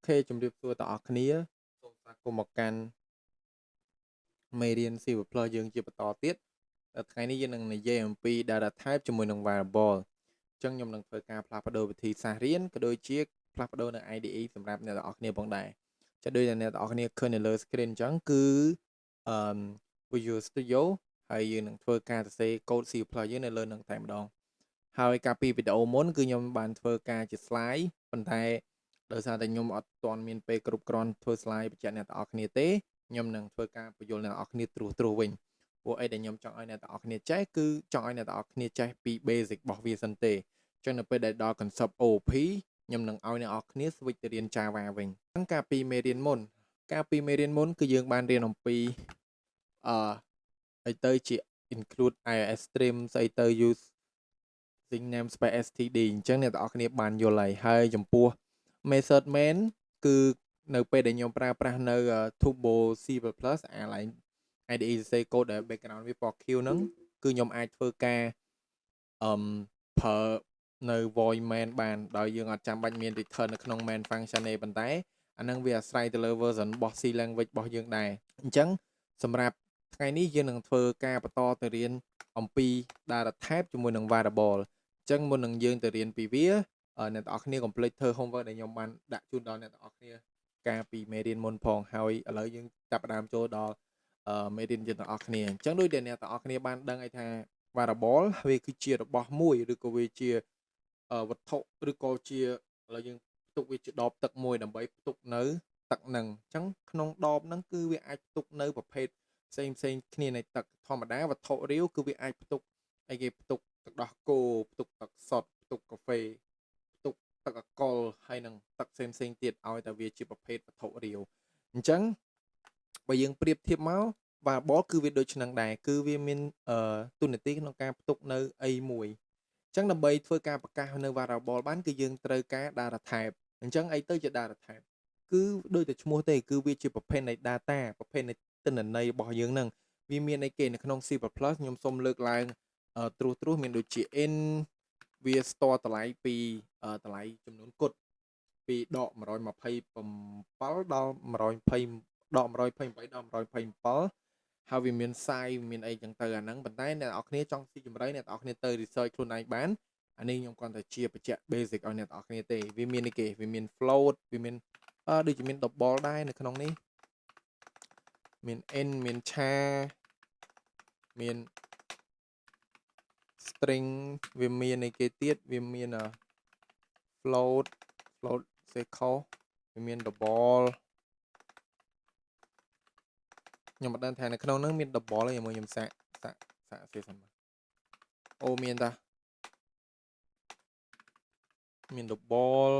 OK ជំរាបសួរទាំងអស់គ្នាសូមស្វាគមន៍មកកាន់មេរៀន C++ យើងជាបន្តទៀតថ្ងៃនេះយើងនឹងនិយាយអំពី data type ជាមួយនឹង variable អញ្ចឹងខ្ញុំនឹងធ្វើការផ្លាស់ប្ដូរវិធីសាស្ត្ររៀនក៏ដូចជាផ្លាស់ប្ដូរនៅ IDE សម្រាប់អ្នកទាំងអស់គ្នាផងដែរចាដូចដែលអ្នកទាំងអស់គ្នាឃើញនៅលើ screen អញ្ចឹងគឺអឺ Visual Studio ហើយយើងនឹងធ្វើការសរសេរ code C++ យើងនៅលើនឹងតែម្ដងហើយកាលពីវីដេអូមុនគឺខ្ញុំបានធ្វើការជា slide ប៉ុន្តែដោយសារតែខ្ញុំអត់ទាន់មានពេលគ្រប់គ្រាន់ធ្វើ slide បញ្ជាក់អ្នកទាំងអស់គ្នាទេខ្ញុំនឹងធ្វើការបញ្យល់អ្នកទាំងអស់គ្នាត្រួសត្រាសវិញព្រោះអីដែលខ្ញុំចង់ឲ្យអ្នកទាំងអស់គ្នាចេះគឺចង់ឲ្យអ្នកទាំងអស់គ្នាចេះពី basic របស់វាសិនទេអញ្ចឹងនៅពេលដែលដល់ concept OOP ខ្ញុំនឹងឲ្យអ្នកទាំងអស់គ្នា switch ទៅរៀន Java វិញអញ្ចឹងកាលពីមេរៀនមុនគឺយើងបានរៀនអំពីអឺអីទៅជា include iostream ស្អីទៅ using namespace std អញ្ចឹងអ្នកទាំងអស់គ្នាបានយល់ហើយហើយចំពោះ method main គឺនៅពេលដែលខ្ញុំប្រើប្រាស់នៅ Turbo C++ អាឡែង IDE សរសេរ code ដែល background វាពណ៌ខៀវហ្នឹងគឺខ្ញុំអាចធ្វើការអឹមប្រើនៅ void main បានដោយយើងអត់ចាំបាច់មាន return នៅក្នុង main function ទេប៉ុន្តែអាហ្នឹងវាអាស្រ័យទៅលើ version របស់ C language របស់យើងដែរអញ្ចឹងសម្រាប់ថ្ងៃនេះយើងនឹងធ្វើការបន្តទៅរៀនអំពី data type ជាមួយនឹង variable អញ្ចឹងមុននឹងយើងទៅរៀនពីវាអ្នកទាំងអស់គ្នាកុំភ្លេចធ្វើ homework ដែលខ្ញុំបានដាក់ជូនដល់អ្នកទាំងអស់គ្នាកាលពីមេរៀនមុនផងហើយឥឡូវយើងចាប់ផ្ដើមចូលដល់មេរៀនយើងទាំងអស់គ្នាអញ្ចឹងដូចដែលអ្នកទាំងអស់គ្នាបានដឹងឯថា variable វាគឺជារបស់មួយឬក៏វាជាវត្ថុឬក៏ជាឥឡូវយើងផ្ទុកវាជាដបទឹកមួយដើម្បីផ្ទុកនៅទឹកហ្នឹងអញ្ចឹងក្នុងដបហ្នឹងគឺវាអាចផ្ទុកនៅប្រភេទផ្សេងផ្សេងគ្នានៃទឹកធម្មតាវត្ថុរាវគឺវាអាចផ្ទុកអីគេផ្ទុកទឹកដោះគោផ្ទុកទឹកសុទ្ធផ្ទុកកាហ្វេផ្ទុកទឹកអាល់កុលហើយនឹងទឹកផ្សេងផ្សេងទៀតឲ្យតែវាជាប្រភេទវត្ថុរាវអញ្ចឹងបើយើងប្រៀបធៀបមក variable គឺវាដូចឆ្នាំងដែរគឺវាមានតួនាទីក្នុងការផ្ទុកនៅអីមួយអញ្ចឹងដើម្បីធ្វើការប្រកាសនៅ variable បានគឺយើងត្រូវការ data type អញ្ចឹងអីទៅជា data type គឺដូចតែឈ្មោះទេគឺវាជាប្រភេទនៃ data ប្រភេទនៃទិន្នន័យរបស់យើងហ្នឹងវាមានអីគេនៅក្នុង C++ ខ្ញុំសូមលើកឡើងត្រួសត្រាសមានដូចជា int វា store តម្លៃពីតម្លៃចំនួនគត់ពីដក127ដល់120ដក128ដល់127ហើយវាមាន size មានអីចឹងទៅអាហ្នឹងប៉ុន្តែអ្នកនរគ្នាចង់ស៊ីជម្រៅអ្នកនរគ្នាទៅ research ខ្លួនឯងបានអានេះខ្ញុំគ្រាន់តែជាបញ្ជាក់ basic ឲ្យអ្នកនរគ្នាទេវាមានអីគេវាមាន float វាមានអឺដូចជាមាន double ដែរនៅក្នុងនេះមាន int មាន char មាន string វាមានអីគេទៀតវាមាន float float សេខុសវាមាន double ខ្ញុំមិនដឹងថានៅក្នុងហ្នឹងមាន double ទេមើលខ្ញុំសាកសាកសាកសេសិនមកអូមានតាមាន double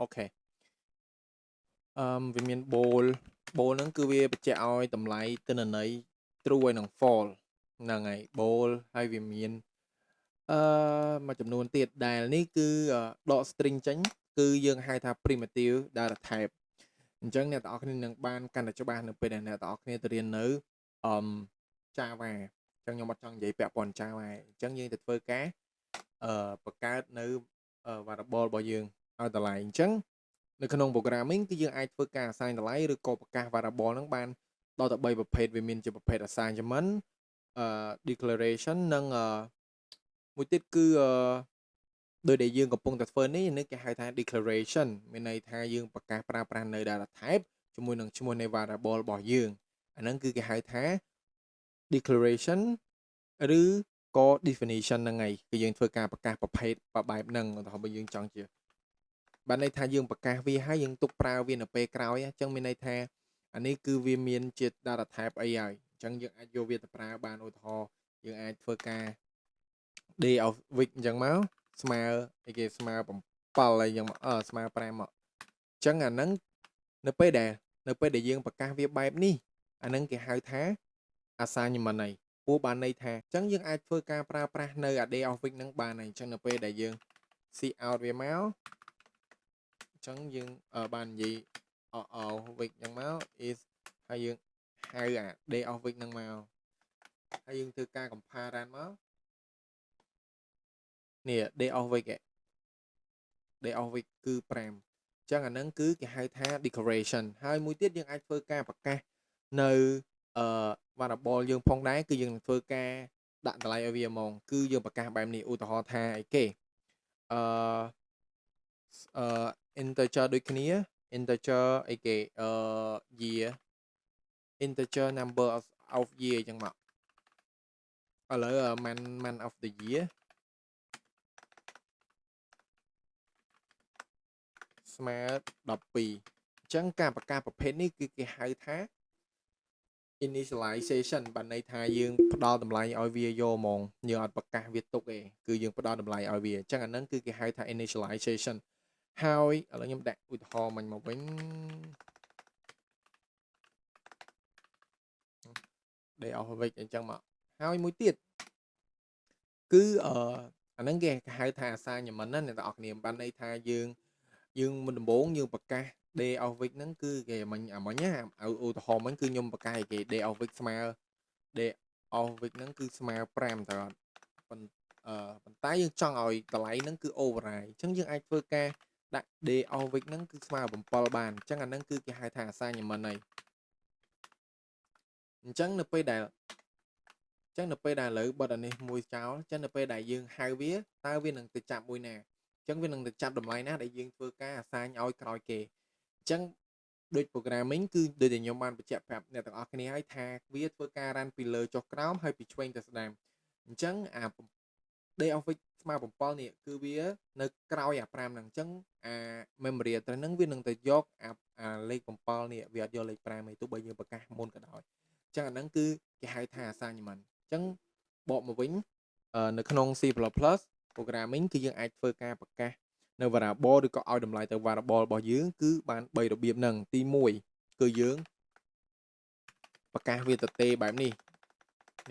OK អឺវាមាន bool bool ហ្នឹងគឺវាបញ្ជាក់ឲ្យតម្លៃទិន្នន័យ true ហើយនិង false ហ្នឹងហើយ bool ហើយវាមានអឺមួយចំនួនទៀតដែលនេះគឺដក string ចេញគឺយើងហៅថា primitive data type អញ្ចឹងអ្នកទាំងអស់គ្នានឹងបានកាន់តែច្បាស់នៅពេលដែលអ្នកទាំងអស់គ្នាទៅរៀននៅអឺ Java អញ្ចឹងខ្ញុំអត់ចង់និយាយពាក់ព័ន្ធ Java អញ្ចឹងយើងទៅធ្វើការអឺបង្កើតនៅ variable របស់យើងឲ្យតម្លៃអញ្ចឹងនៅក្នុង programming គឺយើងអាចធ្វើការ assign តម្លៃឬក៏ប្រកាស variable ហ្នឹងបានដល់ទៅ3ប្រភេទវាមានជាប្រភេទ assignment អឺ declaration និងអឺមួយទៀតគឺអឺដោយដែលយើងកំពុងតែធ្វើនេះនេះគេហៅថា declaration មានន័យថាយើងប្រកាសប្រើប្រាស់នៅ data type ជាមួយនឹងឈ្មោះនៃ variable របស់យើងអាហ្នឹងគឺគេហៅថា declaration ឬក៏ definition ហ្នឹងហើយគឺយើងធ្វើការប្រកាសប្រភេទបែបហ្នឹងឧទាហរណ៍បើយើងចង់ជាបានន័យថាយើងប្រកាសវាហើយយើងទុកប្រើវានៅពេលក្រោយអញ្ចឹងមានន័យថាអានេះគឺវាមានជា data type អីហើយអញ្ចឹងយើងអាចយកវាទៅប្រើបានឧទាហរណ៍យើងអាចធ្វើការ day of week អញ្ចឹងមកស្មើអីគេស្មើ7អីចឹងមកអឺស្មើ5មកអញ្ចឹងអាហ្នឹងនៅពេលដែលយើងប្រកាសវាបែបនេះអាហ្នឹងគេហៅថា assignment ហើយព្រោះបានន័យថាអញ្ចឹងយើងអាចធ្វើការប្រើប្រាស់នៅ a day of week ហ្នឹងបានហើយអញ្ចឹងនៅពេលដែលយើង cout វាមកអញ្ចឹងយើងបាននិយាយអអ week អញ្ចឹងមក is ហើយយើងហៅអា day of week ហ្នឹងមកហើយយើងធ្វើការ compile run មក នេះ day of week day of week គឺ5អញ្ចឹងអាហ្នឹងគឺគេហៅថា declaration ហើយមួយទៀតយើងអាចធ្វើការប្រកាសនៅអឺ variable យើងផងដែរគឺយើងនឹងធ្វើការដាក់តម្លៃឲ្យវាហ្មងគឺយើងប្រកាសបែបនេះឧទាហរណ៍ថាអីគេអឺ integer ដូចគ្នា integer អីគេyear integer number of year អញ្ចឹងមកឥឡូវ month of the year ស្មើ12អញ្ចឹងការប្រកាសប្រភេទនេះគឺគេហៅថា initialization បានន័យថាយើងផ្ដល់តម្លៃឲ្យវាយកហ្មងយើងអត់ប្រកាសវាទុកទេគឺយើងផ្ដល់តម្លៃឲ្យវាអញ្ចឹងអាហ្នឹងគឺគេហៅថា initialization ហើយឥឡូវខ្ញុំដាក់ឧទាហរណ៍មិញមកវិញ day of week អញ្ចឹងមកហើយមួយទៀតគឺអឺអាហ្នឹងគេហៅថា assignment ណាអ្នកទាំងអស់គ្នាបានន័យថាយើងយើងមុនដំបូងយើងប្រកាស day of week ហ្នឹងគឺគេមិញអាមិញណាឧទាហរណ៍មិញគឺខ្ញុំប្រកាសឲ្យគេ day of week ស្មើ day of week ហ្នឹងគឺស្មើ5តើអត់ប៉ុន្ប៉ុន្តែយើងចង់ឲ្យតម្លៃហ្នឹងគឺ override អញ្ចឹងយើងអាចធ្វើការដាក់ day of week ហ្នឹងគឺស្មើ7បានអញ្ចឹងអាហ្នឹងគឺគេហៅថា assignment ហើយអញ្ចឹងនៅពេលដែលអញ្ចឹងនៅពេលដែលឥឡូវបិទអានេះមួយចោលអញ្ចឹងនៅពេលដែលយើងហៅវាតើវានឹងទៅចាប់មួយណាអញ្ចឹងវានឹងទៅចាប់តម្លៃណាដែលយើងធ្វើការ assign ឲ្យក្រោយគេអញ្ចឹងដូច programming គឺដូចដែលខ្ញុំបានបញ្ជាក់ប្រាប់អ្នកទាំងអស់គ្នាហើយថាវាធ្វើការ run ពីលើចុះក្រោមហើយពីឆ្វេងទៅស្ដាំអញ្ចឹងអា day of week ស្មើ7នេះគឺវានៅក្រោយអា5ហ្នឹងអញ្ចឹងអា memory address ហ្នឹងវានឹងទៅយកអាលេខ7នេះវាអត់យកលេខ5ទេទោះបីយើងប្រកាសមុនក៏ដោយអញ្ចឹងអាហ្នឹងគឺគេហៅថា assignment អញ្ចឹងបកមកវិញនៅក្នុង C++ programming គឺយើងអាចធ្វើការប្រកាសនៅ variable ឬក៏ឲ្យតម្លៃទៅ variable របស់យើងគឺបាន3របៀបហ្នឹងទី1គឺយើងប្រកាសវាទៅទេបែបនេះ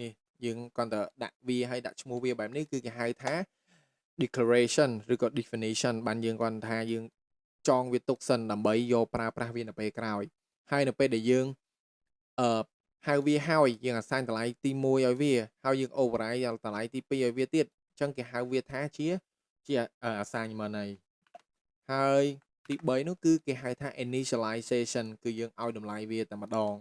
នេះយើងគ្រាន់តែដាក់វាហើយដាក់ឈ្មោះវាបែបនេះគឺគេហៅថា declaration ឬក៏ definition បានយើងគ្រាន់ថាយើងចងវាទុកសិនដើម្បីយកប្រើប្រាស់វានៅពេលក្រោយហើយនៅពេលដែលយើងអឺហៅវាហើយយើង assign តម្លៃទី1ឲ្យវាហើយយើង override តម្លៃទី2ឲ្យវាទៀតអញ្ចឹងគេហៅវាថាជាជា assignment ហើយហើយទី3នោះគឺគេហៅថា initialization គឺយើងឲ្យតម្លៃវាតែម្ដង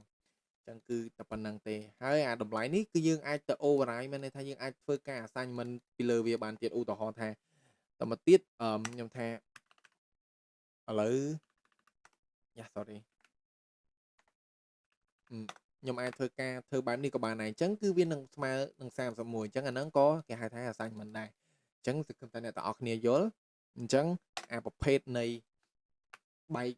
ចឹងគឺតែប៉ុណ្្នឹងទេហើយអាតម្លៃនេះគឺយើងអាចទៅ override មានន័យថាយើងអាចធ្វើការ assignment ពីលើវាបានទៀតឧទាហរណ៍ថាតមកទៀតអឺខ្ញុំថាឥឡូវយ៉ា sorry ខ្ញុំអាចធ្វើការធ្វើបែបនេះក៏បានដែរអញ្ចឹងគឺវានឹងស្មើនឹង31អញ្ចឹងអាហ្នឹងក៏គេហៅថា assignment ដែរអញ្ចឹងសង្ឃឹមថាអ្នកទាំងអស់គ្នាយល់អញ្ចឹងអាប្រភេទនៃបែក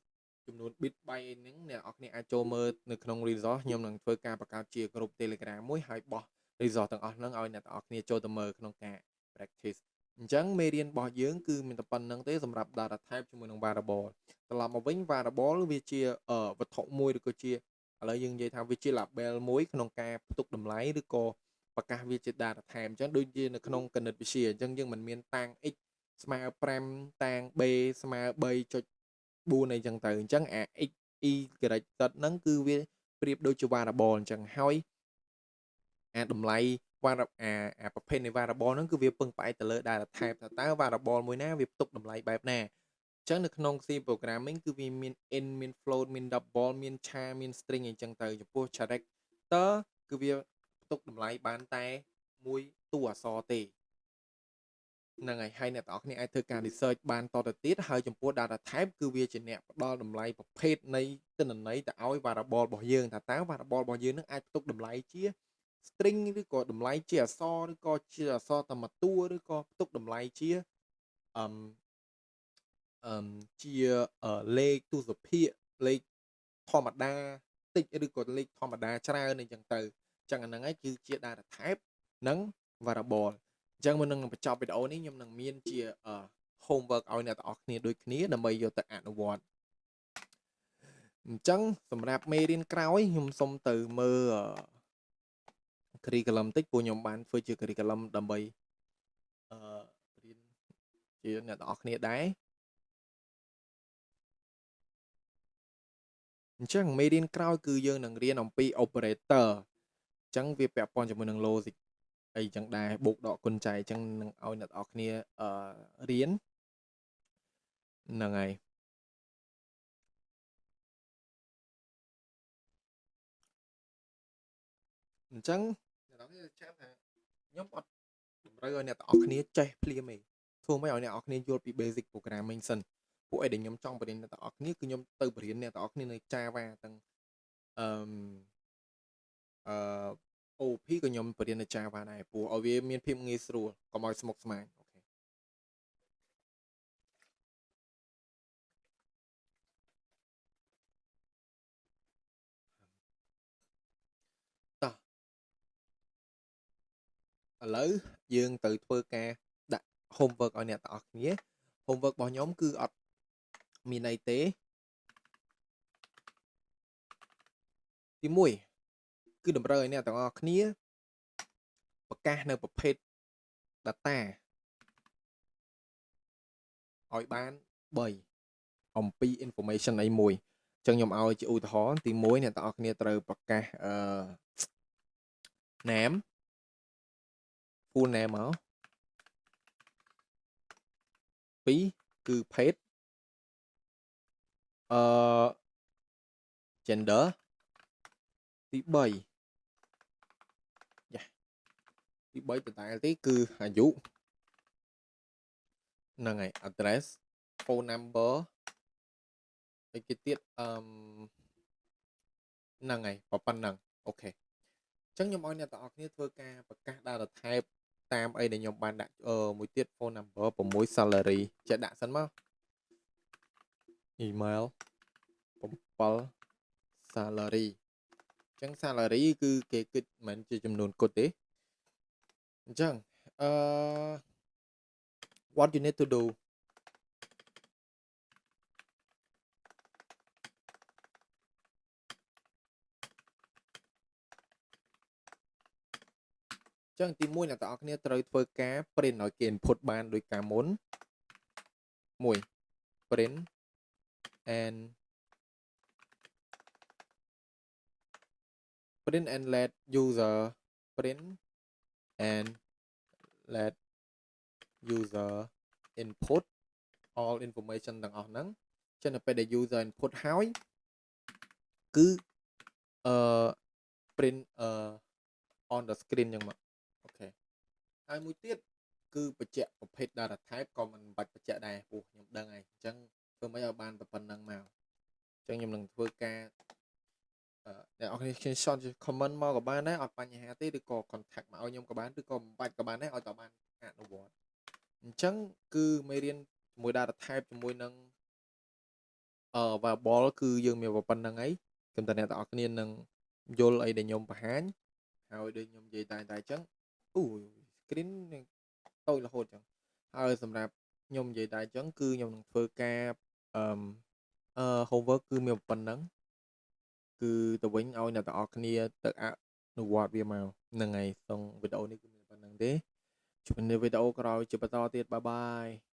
ចំនួន bit បែកអីហ្នឹងអ្នកនរគ្នាអាចចូលមើលនៅក្នុង resource ខ្ញុំនឹងធ្វើការបង្កើតជាក្រុម Telegram មួយហើយបោះ resource ទាំងអស់ហ្នឹងឲ្យអ្នកទាំងអស់គ្នាចូលទៅមើលក្នុងការ practice អញ្ចឹងមេរៀនរបស់យើងគឺមានតែប៉ុណ្្នឹងទេសម្រាប់ data type ជាមួយនឹង variable ត្រឡប់មកវិញ variable វាជាវត្ថុមួយឬក៏ជាឥឡូវយើងនិយាយថាវាជា label មួយក្នុងការផ្ទុកតម្លៃឬក៏ប្រកាសវាជា data type អញ្ចឹងដូចជានៅក្នុងគណិតវិទ្យាអញ្ចឹងយើងមិនមានតាំង x ស្មើ5តាំង b ស្មើ3.4អីចឹងទៅអញ្ចឹងអា x y z ហ្នឹងគឺវាប្រៀបដូចជា variable អញ្ចឹងហើយអាតម្លៃ អាអាប្រភេទនៃ variable ហ្នឹងគឺវាពឹងផ្អែកទៅលើ data type ថាតើ variable មួយណាវាផ្ទុកតម្លៃបែបណាអញ្ចឹងនៅក្នុង C programming គឺវាមាន int មាន float មាន double មាន char មាន string អីចឹងទៅចំពោះ character គឺវាផ្ទុកតម្លៃបានតែមួយតួអក្សរទេហ្នឹងហើយហើយអ្នកទាំងអស់គ្នាអាចធ្វើការ research បានតទៅទៀតហើយចំពោះ data type គឺវាជាអ្នកផ្ដល់តម្លៃប្រភេទនៃទិន្នន័យទៅឲ្យ variable របស់យើងថាតើ variable របស់យើងនឹងអាចផ្ទុកតម្លៃជា string ឬក៏តម្លៃជាអក្សរឬក៏ជាអក្សរតែមួយតួឬក៏ផ្ទុកតម្លៃជាអឹមអឹមជាលេខទសភាគលេខធម្មតាតិចឬក៏លេខធម្មតាច្រើនអីចឹងទៅអញ្ចឹងអាហ្នឹងឯងគឺជា data type និង variable អញ្ចឹងមុននឹងបញ្ចប់វីដេអូនេះខ្ញុំនឹងមានជា homework ឲ្យអ្នកទាំងអស់គ្នាដូចគ្នាដើម្បីយកទៅអនុវត្តអញ្ចឹងសម្រាប់មេរៀនក្រោយខ្ញុំសូមទៅមើល curriculum តិចព្រោះខ្ញុំបានធ្វើជា curriculum ដើម្បីរៀនជាអ្នកទាំងអស់គ្នាដែរអញ្ចឹងមេរៀនក្រោយគឺយើងនឹងរៀនអំពី operator អញ្ចឹងវាពាក់ព័ន្ធជាមួយនឹង logic អីចឹងដែរបូកដកគុណចែកអញ្ចឹងនឹងឲ្យអ្នកទាំងអស់គ្នាអឺរៀនហ្នឹងហើយអញ្ចឹងអ្នកទាំងអស់គ្នាចាំថាខ្ញុំអត់តម្រូវឲ្យអ្នកទាំងអស់គ្នាចេះភ្លាមទេធ្វើម៉េចឲ្យអ្នកទាំងអស់គ្នាយល់ពី basic programming សិនពួកអីដែលខ្ញុំចង់បរៀនអ្នកទាំងអស់គ្នាគឺខ្ញុំទៅបរៀនអ្នកទាំងអស់គ្នានៅ Java ទាំងអឺអឺ OOP ក៏ខ្ញុំបរៀននៅ Java ដែរព្រោះឲ្យវាមានភាពងាយស្រួលកុំឲ្យស្មុគស្មាញ OK តោះឥឡូវយើងទៅធ្វើការដាក់ homework ឲ្យអ្នកទាំងអស់គ្នា homework របស់ខ្ញុំគឺអត់មានអីទេទី1គឺតម្រូវឲ្យអ្នកទាំងអស់គ្នាប្រកាសនៅប្រភេទ data ឲ្យបាន3អំពី information អីមួយអញ្ចឹងខ្ញុំឲ្យជាឧទាហរណ៍ទី1អ្នកទាំងអស់គ្នាត្រូវប្រកាសអឺ name full name មក2គឺភេទអឺ gender ទី3យ៉ាទី3ដដែលទេគឺអាយុហ្នឹងហើយ address phone number អីគេទៀតអឺហ្នឹងហើយប៉ុណ្ណឹង OK អញ្ចឹងខ្ញុំឲ្យអ្នកទាំងអស់គ្នាធ្វើការប្រកាស data type តាមអីដែលខ្ញុំបានដាក់អឺមួយទៀត phone number 6 salary ចេះដាក់សិនមក email 7 salary អញ្ចឹង salary គឺគេគិតមិនមែនជាចំនួនគត់ទេអញ្ចឹងអឺ what you need to do ចឹងទី1អ្នកទាំងអស់គ្នាត្រូវធ្វើការ print ឲ្យគេ input បានដោយការមុន1 print and print and let user print and let user input all information ទាំងអស់ហ្នឹងចឹងនៅពេលដែល user input ហើយគឺអឺ print អឺ on the screen ចឹងមក OK ហើយមួយទៀតគឺបញ្ជាក់ប្រភេទ data type ក៏មិនបាច់បញ្ជាក់ដែរព្រោះខ្ញុំដឹងហើយអញ្ចឹងធ្វើម៉េចឲ្យបានប៉ុណ្្នឹងមកអញ្ចឹងខ្ញុំនឹងធ្វើការអ្នកនរគ្នា screenshot ជា comment មកក៏បានដែរអត់បញ្ហាទេឬក៏ contact មកឲ្យខ្ញុំក៏បានឬក៏មិនបាច់ក៏បានដែរឲ្យតែបានអនុវត្តអញ្ចឹងគឺមេរៀនជាមួយ data type ជាមួយនឹងអឺ variable គឺយើងមានប៉ុណ្្នឹងហើយខ្ញុំតែអ្នកទាំងអស់គ្នានឹងយល់អីដែលខ្ញុំបង្ហាញហើយដូចខ្ញុំនិយាយតែតែអញ្ចឹងអូ screen តូចរហូតអញ្ចឹងហើយសម្រាប់ខ្ញុំនិយាយតែអញ្ចឹងគឺខ្ញុំនឹងធ្វើការអឺអឺ homework គឺមានប៉ុណ្្នឹងគឺទៅវិញឲ្យអ្នកទាំងអស់គ្នាទៅអនុវត្តវាមកហ្នឹងហើយក្នុងវីដេអូនេះគឺមានប៉ុណ្្នឹងទេជួបនៅវីដេអូក្រោយជាបន្តទៀត bye bye.